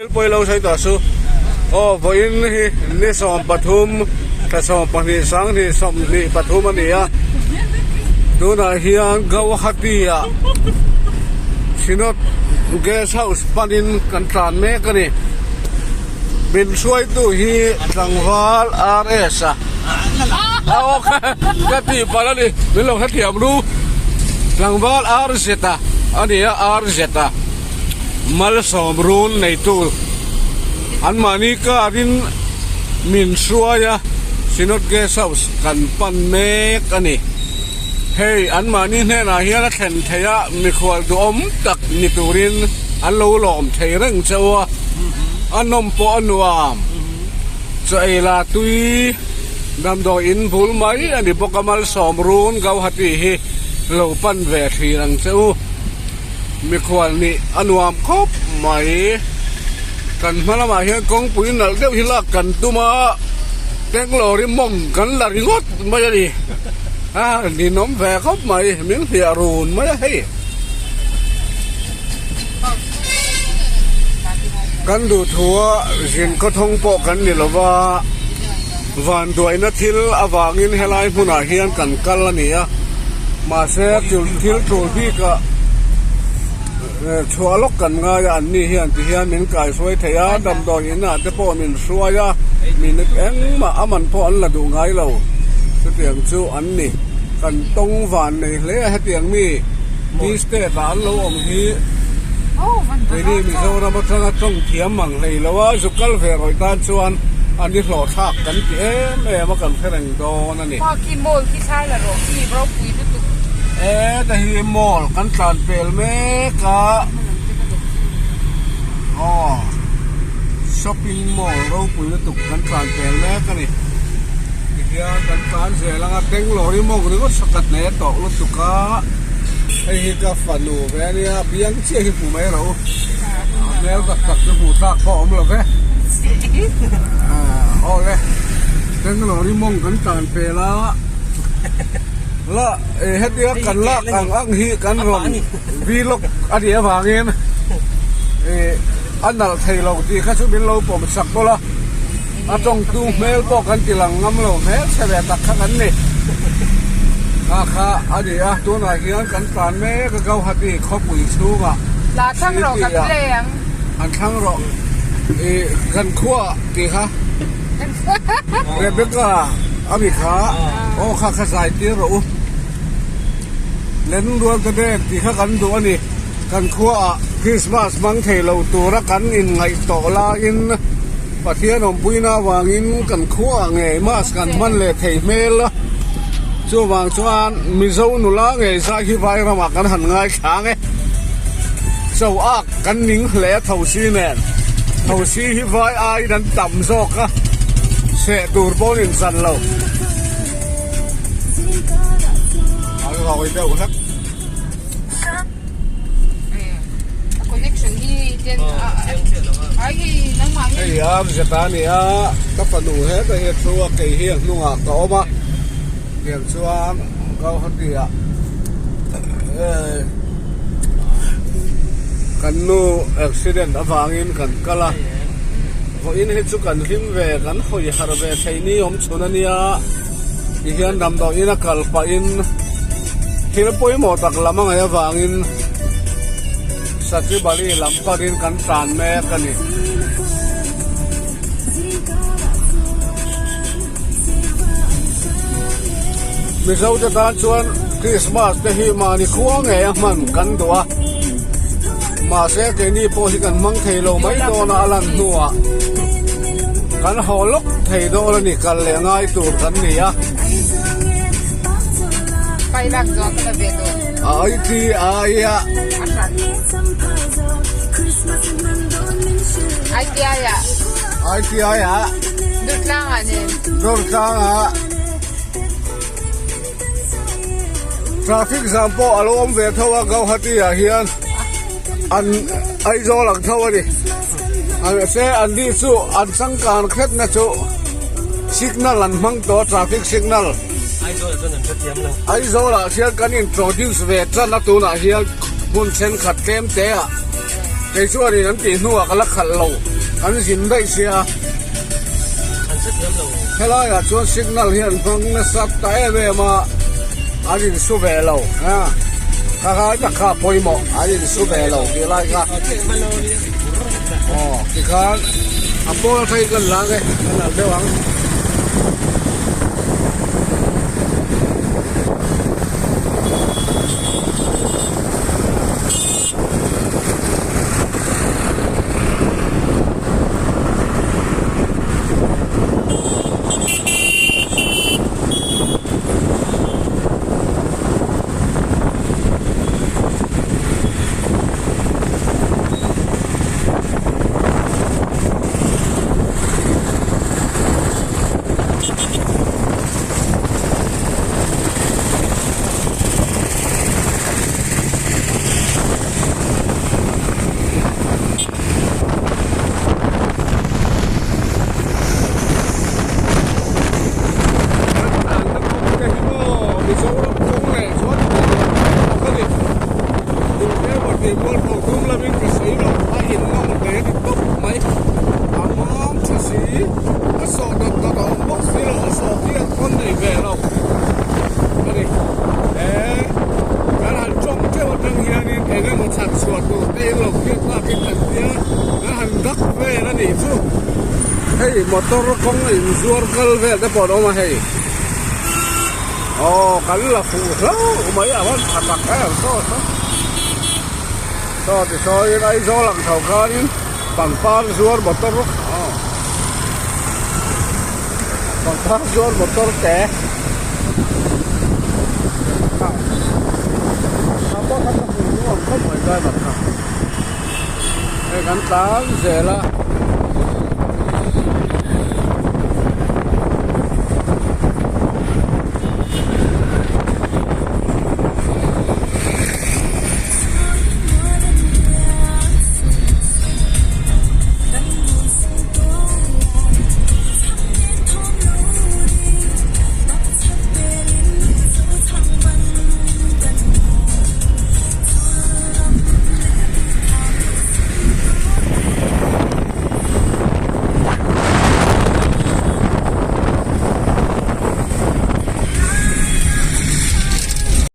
Thil pawi lo sawi tawh su. Aw vawiin hi ni 13 thla 12 sanghnih 23 a ni a. Tunah hian Guwahati ah Synod Guest House panin kan tlan mek a ni. Min hruaitu hi tlangval RS a. Aw ka tih palh a ni min lo hrethiam ru. Tlangval RZ a a ni a RZ a. Malsawm run neitu anmahni karin min hruai a, Synod Guest House kan pan mek a ni. Hei anmahni hnenah hian a thlen theih a, mikhual duhawm tak ni turin an lo lawm thei reng cheu a, a nawm pawh a nuam. Chaw ei la tui damdawi in bul mai a ni bawk a, Malsawm run Gauhati hi lo pan ve thin ang che u. Mikhual nih a nuam khawp mai. Kan hma lamah hian kawngpui nalh deuh hi lak kan tum a, Bangalore-i mawng kan la ringawt mai a ni. A ninawm ve khawp mai, min hliah run mai a hei. Kan duhthua zin khawthawng pawh kan ni lo va, vanduaina thil avangin helai hmunah hian kan kal a ni a. Mahse thil tul bikah chhuah lawk kan ngai a, anni hian ti hian min kaihruai thei a, damdawi inah te pawh min hruai a, min engmah a man pawh an la duh ngai lo. Chutiang chu an ni. Kan tawng van nei hle a hetiang mi Tea State ah an lo awm hi keini Mizoram atanga tawng thiam mang hlei lo a, zu kal ve rawih tan chuan a ni hlawhthlak kan ti em em a, kan hre reng dawn a ni. Pa khi mall khi thlai la rawh khi ropui lutuk. E ta hi mall kan tlan pel mek a aw shopping mall ropui lutuk kan tlan pel mek a ni tihian kan tlan zel anga Bangalore hi mawng ringawt saw ka hne tawh lutuk a hei hi ka fanu ve a nia biang chiah hi hmu mai rawh u a hmel tak tak chu hmuh tlak pawh a awm lo ve aw le. Bangalore hi mawng kan tan pel a la hetia kan lak ang ang hi kan rawn vlog a nih avangin ih a nalh thei lo tih kha chu min lo pawm chak bawlh a a tawngtu hmel pawh kan ti lang ngam lo hmelchhe ve tak kha kan ni kha kha a ni a tunah hian kan tlan mek a Guwahati khawpui chhungah La thlang rawh kan play ang an thlang rawh ih kan khuaah tih kha. Rebecca a mi kha aw kha kha zai tir rawh u len rual te bag tih kha kan duh a ni kan khuaah Christmas hmang thei lo tura kan inngaih tawh laiin Pathian awmpuina avangin kan khuaah ngei mass kan hman leh thei hmel a chuvang chuan Mizo nula ngei zai hi vai ramah kan han ngaithla ang e cho ak kan ning hle a thosi nen. Thosi hi vai aiin an tam zawk a, seh tur pawh an inzan lo. A rawi deuh hlek. Hei a zeta a ni a, ka fanu hetah hi a thu a, kei hi a hnungah ka awm a, tiang chuan Guwahati ah Kan nu accident avangin kan kal a, vawiin hi chu kan hlim ve, kan hawi harh ve thei ni awm chhun a nia, tihian damdawiin a kal pahin thil pawimawh tak lam a ngaih avangin Sachibali lam panin kan tlan mek a ni. Mizo te tan chuan Christmas te hi mahni khua ngei a hman kan duh a, mahse keini pawh hi kan hmang thei lo mai dawn a a lan hnuah kan haw lawk thei dawn a ni kal leh ngai tur kan ni a. Ai ti ai a. Ai ti ai a. Dawrtlangah traffic jam pawh a lo awm ve tho a Guwahati ah hian an Aizawl ang tho a ni mahse an ni chu an changkan khet na chu signal an hmang tawh a traffic signal Aizawl ah hian kan introduce ve tan a tunah hian hmun thenkhat tlem te ah. Kei chuanin an tih hnuah ka la khalh lo, kan zin daih sia. Helaiah chuan signal hi an hmang nasa ta em em a, an insu ve lo. Kha kha tak kha a pawimawh, an insu ve lo tih lai kha. Aw tikhan a pawl kha hi kan la ang e, kan la deuh ang. Mizoram kawng leh chuan a ni eng emaw tih mualpho tum lovin ka sawi lo a innawm hle ni tawp mai a mam tha si a sawh dawt dawt a awm bawk si lo a sawh hi an thawn nei ve lo a ni he kan han tawng teuh atang hianin eng emaw chhan chhuah tur te in lo hriat tlakin kan tia kan han dak vel a nih chu hei motor kawng inzuar kal vel te pawh an awm a hei. Aw kan la fuh hlauh mai a van tha tak em saw saw saw ti sawiin Aizawl ang tho khanin pangpar zuar motor aw pangpar zuar motor te a a pawh kha ka hmu nuam khawp mai driver kha hei kan tlan zel a.